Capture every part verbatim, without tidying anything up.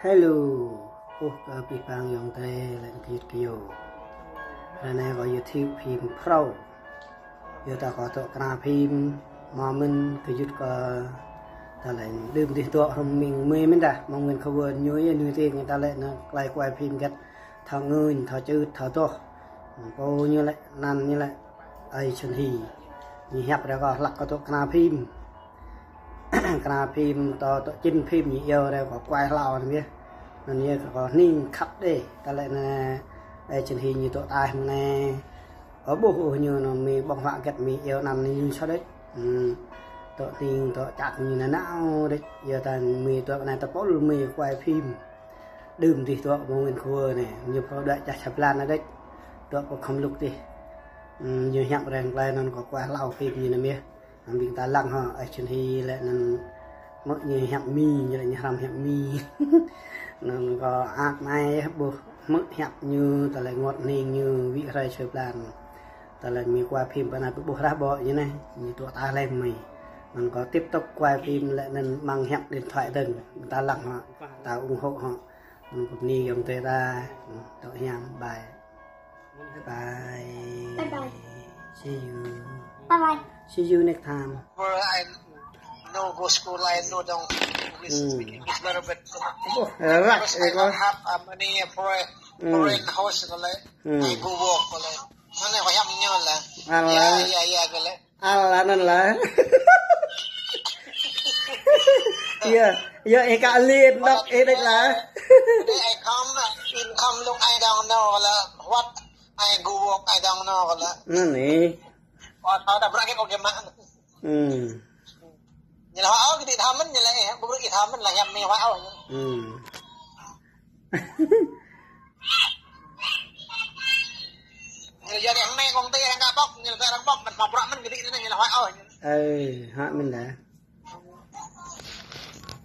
Hello, ơ kơ abih bang ayŏng adơi lĕ gơyut gơyâo. Ră anai kâo yơh thâo phim phrâo. Yua dah kâo dŏ kơna phim, mơ̆ng mơ̆n gơyut kâo, ta lĕ đưm dih dŏ hrŏm ming mơi mơ̆n dah, mơ̆ng mơ̆n khua ñu yơh ñu tĭng ta lĕ nă klai kuai phim gĕt, thâo ngui, thâo čưt, thâo dŏ. Pô ñu lĕ, anăn ñu lĕ, ơi Čun Hi. Ñu hiăp rai kâo hlăk kâo dŏ kơna phim. Kơna phim tŏ, tŏ čin phim ñu iâu rai kâo kuai hlâo anŭn yơh. Anŭn yơh kâo hning khăp đĕ. Ta lĕ nă, ơi Čun Hi ñu dŏ ataih mơ̆ng anai. Ơ ƀuh ôh ñu nă mơi ƀơ̆ng huă gĕt mơi iâu anăn ñu sa đĕč. Ư, dŏ hning dŏ čăk ñu nă nao đĕč. Yua dah mơi dŏ anai tơpul mơi kuai phim. Đưm dih dŏ mơ̆ng mơ̆n khua anai. Ñu pô dŏ čah čah blan đĕč. Dŏ pơ khŏm lŭk dih. Ư, ñu hiăp rai klai anŭn kâo kuai hlâo phim ñu nă mơi. Anŭn ƀing ta lăng hŏ, ơi Čun Hi lĕ anŭn mơ̆ ñu hiăp mi, ñu lĕ ñu hrăm hiăp mi. Anŭn kâo ăt anai ƀuh mơ̆ hiăp ñu, ta lĕ ngot hning ñu wĭ hrơi čah blan. Ta lĕ mơi kuai phim pơ anai ƀuh rah ƀô̆ ñu anai, ñu dŏ ataih lĕ mơi. Anŭn kâo tiếp tục kuai phim lĕ anŭn mơ̆ng hiăp điện thoại dơ̆ng, ta lăng hŏ, ta ủng hộ hŏ. Anŭn kâo bơni ayŏng adơi ta, dŏ hiam, bye. Bye bye. Bye bye. See you. Bye bye. See you next time. Where I no go school, I no don't English, speak English little bit. Ơ, ră, because I don't have, uh, money for, for rent house, kâo lĕ. I go work, kâo lĕ. Anai kâo hiăp ñu lah. Alah. Yeah, yeah, yeah, kâo lĕ. Alah, anŭn lah. Yơh, yơh, ih kă lin, dŏ, ih đĕč lah. They I come, income look, I don't know lah. What I go work, I don't know lah. Anŭn anai. Ơ, thâo dah brăk kơ kâo kơ mă. Ư. Ñu lah huă ôh, kơ dih tha mơ̆n, ñu lah, ơ, ƀu brơi ih tha mơ̆n lah, hiăp mơi huă ôh. Ư. Ñu lah yua kơ hăng anai kông tê hăng kơ ƀŏk, ñu lah kơ arăng ƀŏk, mơ̆n hmâo bruă mơ̆n kơ dih anai, ñu lah huă ôh. Ơ, huă mơ̆n dah.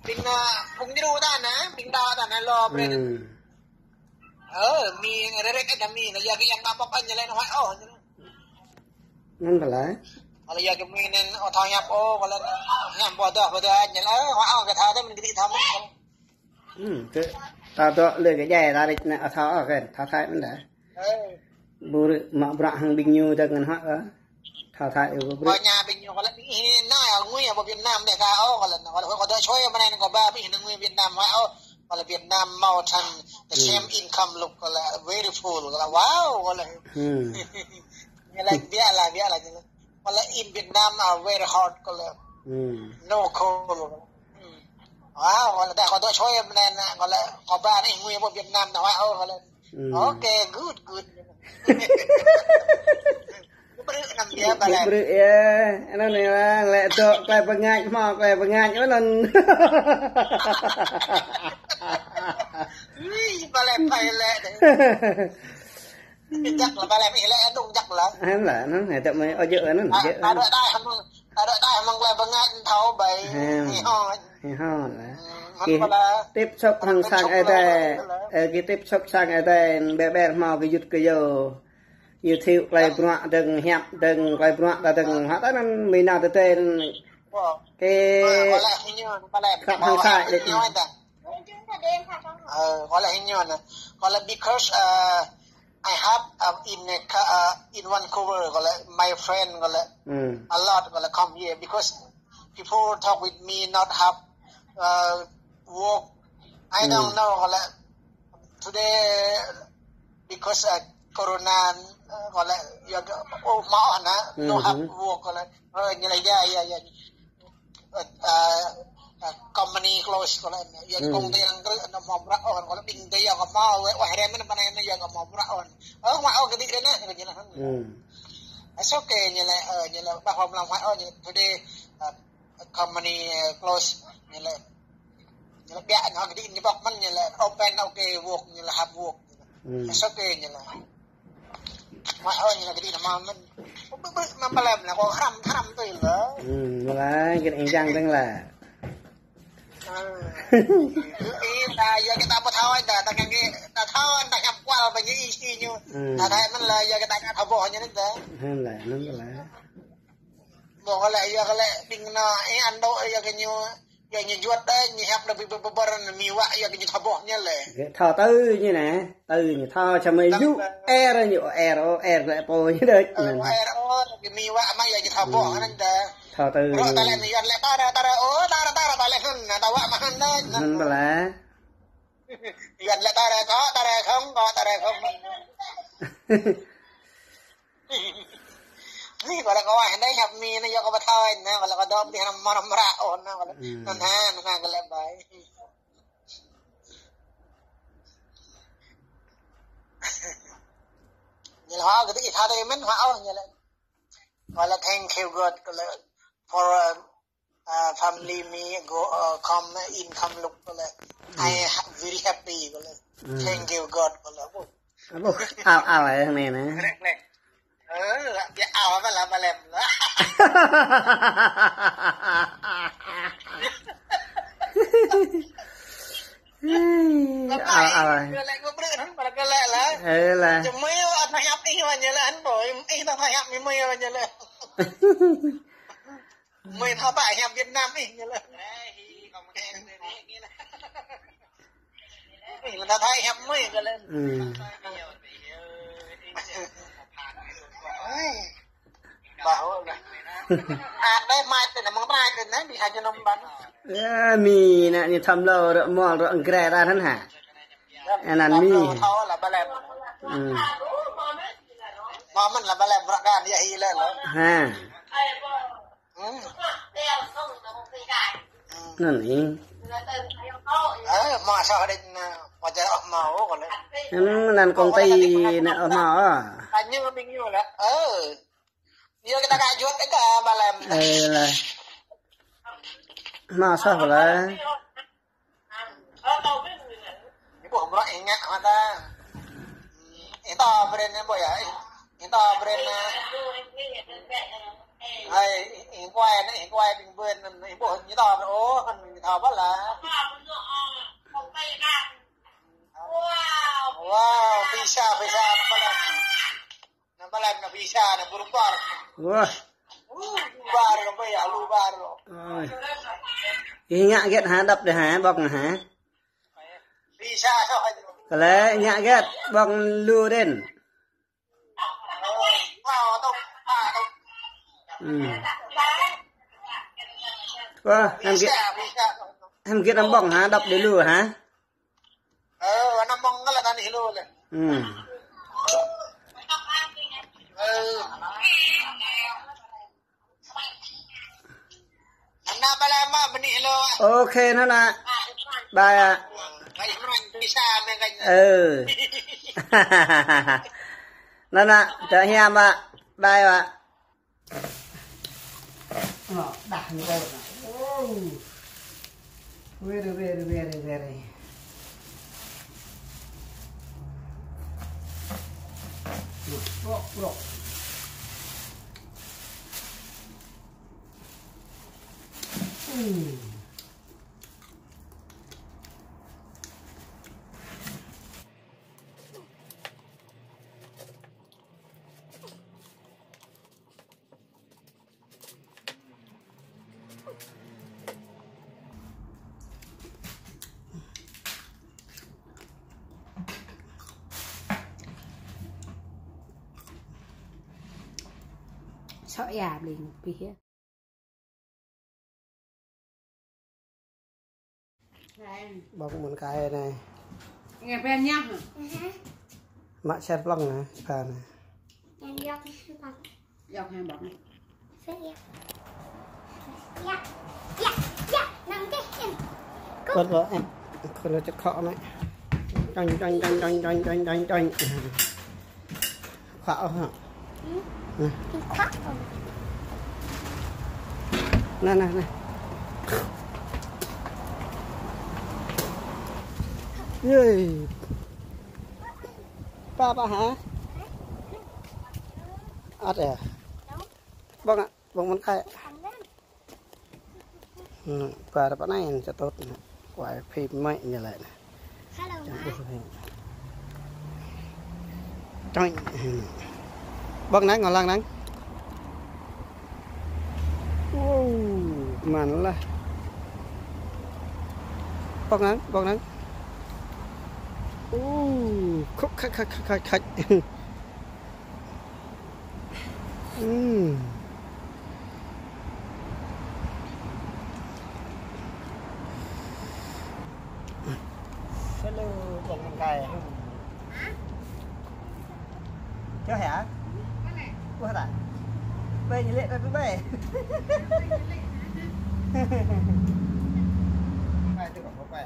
Ƀing, ơ, phung djru ta nă, ƀing đaŏ ta nă, lo brơi. Ư. Ơ, mơi rơrek ĕt dah mơi, lah yua kơ yang kơ ƀŏk anai, ñu lah huă ôh, ñu lah. Anŭn pơlai. Kâo lĕ yua kơ mơi anŭn ơ thâo hiăp ôh, kâo lĕ hiăp ƀôdah ƀôdah ñu lĕ, ơ, huă ôh kơ thâo tơ mơ̆n kơ dih tha mơ̆n. Ư, kơ ta dŏ lĕ kơ djai ta đĕč nă ơ thâo ôh kơ, thâo Thái mơ̆n dah. Ơ. Ƀu brơi mă bruă hăng ƀing ñu dơ̆ng ngăn huă ôh. Thâo Thái ƀu brơi. Kâo ñu ƀing ñu kâo lĕ ƀing ih nă ngui ƀơi Việt Nam đĕ kâo ôh, kâo lĕ, kâo lĕ kâo dŏ čuai mơ̆n anai kâo ba ƀing ih nă ngui Việt Nam huă ôh. Kâo lĕ Việt Nam mâo than, the same income look, kâo lĕ very full, kâo lĕ wow, kâo lĕ. Ư. Ñu lĕ biă lah, biă lah ñu lĕ. Kâo lĕ in Việt Nam are very hot, kâo lĕ. Ư. No cold. Wow, kâo lĕ dah kâo dŏ čuai mơ̆n anai, kâo lĕ kâo ba ih ngui ƀơi Việt Nam nă huă ôh, kâo lĕ. Ư. Okay, good, good. Brơi anăm biă, brơi. Brơi yơh. Anŭn anai lah, lĕ dŏ klai pơngač, hmâo klai pơngač, anŭn. Ui, pơlai, pơlai. Jăk lah, pơlai, mơi lĕ, anŭn jăk lah. Anŭn lah, anŭn, hơdip mơi, ơ, jơ̆, anŭn, jơ̆. Ơ, adơi đai hăng, adơi đai hăng klai pơngač, thâo ƀai. Hơm. Hơm. Hơm lah. Ư, anŭn pơlai. Tiếp xúc hăng sang Ơi Adai. Ơ, kơ tiếp xúc sang Ơi Adai, ƀĕ ƀĕ hmâo kơ gơyut gơyâo. Yua thâo klai bruă dơ̆ng, hiăp dơ̆ng, klai bruă ta dơ̆ng, hă ta anŭn mơi nao tơ tơ. Kơ, kâo lĕ hĭ ñu, kâo lĕ khăp hăng sai đĕč. Ơ, kâo lĕ hĭ ñu nă. Kâo lĕ because, uh, I have, uh, in a ca-, uh, in Vancouver, kâo lĕ my friend, kâo lĕ a lot, kâo lĕ come here because people talk with me not have, uh, work. I don't know, kâo lĕ today, because, uh, corona, uh, kâo lĕ, yua kơ, ơ, mă ôh nă, no have work, kâo lĕ, ơ, ñu lĕ, yeah, yeah, yeah. Uh, uh, uh, company close, kâo lĕ, yua kơ kông tê năng krư̆, nă hmâo bruă ôh, kâo lĕ, ƀing tê yua kơ hmâo, weh, weh, hrem mơ̆n, pơ anai, yua kơ hmâo bruă ôh. Ơ, mă ôh, kơ dih ră anai, kâo ñu lĕ. It's okay, ñu lĕ, ơ, ñu lĕ, ƀah hmâo mlam huă ôh, ñu today, uh, company, uh, close, ñu lĕ. Ñu lĕ biă ñu kơ dih ñu ƀŏk mơ̆n ñu lĕ open, okay, work, ñu lĕ have work. It's okay ñu lĕ. Mă ôh ñu lĕ kơ dih ñu mă mơ̆n. Ƀu, ƀu, mă pơlem lĕ kâo hrăm, hrăm tui lĕ. Ư, mơlai kơ ih jang dơ̆ng lah. Ơ. Ih ta yua kơ ta ƀu thâo ta, ta kơ kơ ta thâo ta hiăp kual ƀơi ñu ih ti ñu. Ư. Ta thâo mơ̆n lah yua kơ ta ngă thâo ƀôh ñu anŭn ta. Hơm lah, anŭn lah. Ƀôh kâo lĕ yua kâo lĕ ƀing nă, ih ăn dŏ yua kơ ñu. Yua ñu juăt đơi, ñu hiăp đơi ƀu ƀu ƀu ƀơr, ñu mĭn wă, yua kơ ñu thâo ƀôh ñu lĕ. Thâo tơ ñu anai, tơ ñu thâo, samơ̆ yŭ, er ñu, er, o, er glaĭ pô ñu đơi. Ơ, er, o, ñu mĭn wă mă, yua ñu thâo ƀôh anŭn đơi. Thâo tơ ñu. Rŏ ta lĕ ñu Yuan lĕ ta ră, ta ră, o, ta ră, ta ră, ta lĕ anŭn, ta wă mă anŭn đơi. Anŭn ƀu lĕ. Yuan lĕ ta ră kŏ, ta ră không, kŏ ta ră không. Anai kâo lĕ kâo wah anai hiăp mĭn anai yua kơ ƀu thâo anai, kâo lĕ kâo dŏ ƀơi anai mơ̆n mơ̆n ră ôh anai, kâo lĕ. Hmm. Anŭn hă, anŭn hă kâo lĕ ƀai. Ñu lĕ hă, kơ tơ ih tha tơ mĭn hă ôh ñu lĕ. Kâo lĕ thank you God, kâo lĕ for, uh, uh, family me go, uh, come in, come look, kâo lĕ. I ha-, very happy, kâo lĕ. Hmm. Thank you God, kâo lĕ. Ơ, ƀuh, ao, ao ai hăng anai nă. Glĕk, glĕk. Ơ, lăp biă ao mă lăp ƀa lem. Ao, ao ai. Gl�k, gl�k, glĕk, glĕk. Ơ, lah. Čơmơi, ơ, tơña hiăp ih mă ñu lĕ, hăn ƀu, ih tơña hiăp mơi mă ñu lĕ. Mơi tha ta hiăp Việt Nam ih ñu lĕ. Ih, ta tha hiăp mơi kơ lĕ. Hmm. Ơi. Bah, ơ, lah. Ăt đơi mai tơ anai, mơ̆ng trai tơ anai, ƀing ha jơnum ƀăn. Yă, mĭn anai ñu thâo mlâo rŏ mol rŏ ngre ta anŭn hă. Anŭn mĭn. Thâo lăp ƀa lem. Hmm. Mơ̆n lăp ƀa lem rŏ găn yă hi lĕ lĕ. Ha. Anŭn ih. Ơ, mă soh đĕč, ơ, mă čar ôh mâo kâo lĕ. Anŭn, anŭn công ty anai ôh mâo. Anai ñu ƀing ñu lĕ. Ơ. Yua kơ ta ka juăt đĕč ta ƀa lem. Ơ, lah. Mă soh ƀa lĕ. Ih ƀuh mrŏ ih ngă mă ta. Ih ta brand anai ƀuh yă, ih, ih ta brand anai. Hai, ih, ih kuai anai, ih kuai ƀing bươn anai, ih ƀuh ñu ta brand, ô, hăn ñu ta ƀa lah. Wow, pisa, pisa, anŭn ƀa lah. Anŭn ƀa lah, anŭn pisa, anŭn burung bar. Wah. Uh, lu bar, anŭn ƀa yă, lu bar. Ơi. Ih ngă hơget hă, đăp đơi hă, ƀơ̆ng hă? Kơ lĕ ngă hơget, ƀơ̆ng lu đen. Hmm. Wah, hăm hơget, hăm hơget anăm ƀơ̆ng hă, đăp đơi lu hă? Ơ, anăm ƀơ̆ng lĕ ta anih lu lĕ. Hmm. Ơ. Ok, anŭn nă. Bye ạ. Ơ. Anŭn nă, tơ hiam ạ. Bye ạ. Anŭn, đah ñu ôh anŭn. Wow. Very, very, very, very. Anŭn, prŏk, prŏk. Hmm. Sŏ ia ƀing pih yă. Ƀơ̆ng mơ̆n kai anai. Nghe quen nhá. Mă čer plŏng anai, ba anai. Yang yok plŏng. Yok hă ƀơ̆ng. Yok. Yok. Yok. Nang deh, em. Ƀơ̆ng, ƀơ̆ng, em. Kơ anai čơkŏ anai. Čŏng, čŏng, čŏng, čŏng. Khua ôh hă? Hmm? Nè. Khua ôh. Nè, nè, nè. Yơi. Ba, ba hă? Ăt ah. Ƀơ̆ng ah, ƀơ̆ng mơ̆n kai. Hmm, ba ră pơ anai čơtŭt nă. Quay phim mơ̆i ñu lĕ nă. Hello, Ma. Čŏng. Ƀơ̆ng anai, ngŏ lăng anai. Wow, mơ̆n lah. Bŏk năng, bŏk năng. Ơ, khŏk khŏk khŏk khŏk khŏk. Ưm. Hello, bŏk năng kai. Chớ hả? Ủa hả? Ƀai ñu lĕ ta tui ƀai. Ƀai tui kâo ƀai.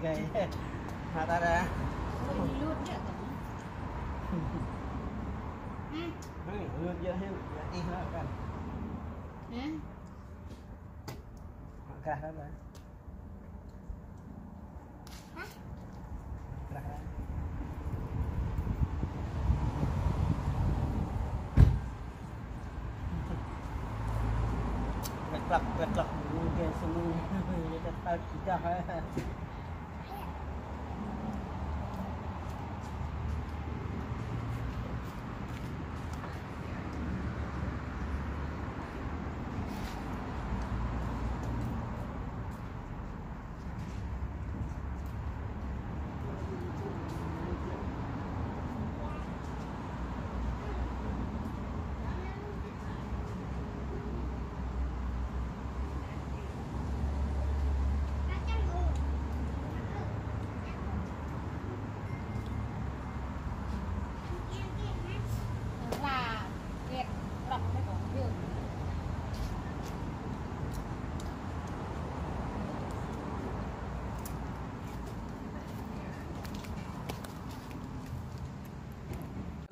Gai. Hả ta ra. Ui, ñu lŭt djơ̆ tong. Hơ? Hơ, lŭt djơ̆ hĕ, djơ̆ ih lă kăn. Hă? Hă, krah lă. Krah lă. Wet klăk, wet klăk. Ñu kơ sum, ñu kơ tơl kơ hă.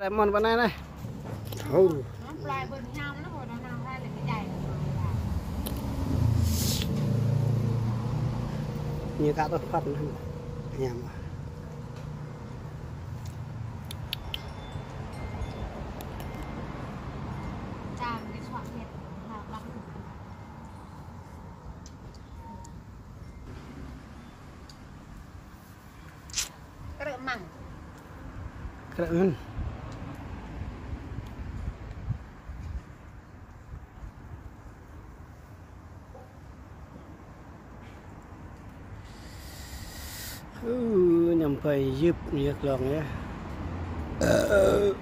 Rai mơ̆n ƀơi anai anai. Hơ. Ñu kă tơl phăt anai. Hiam. Krư̆ măng. Krư̆ măng. Ơ, ñu ƀai yơp ñu glông yơh. Ơ.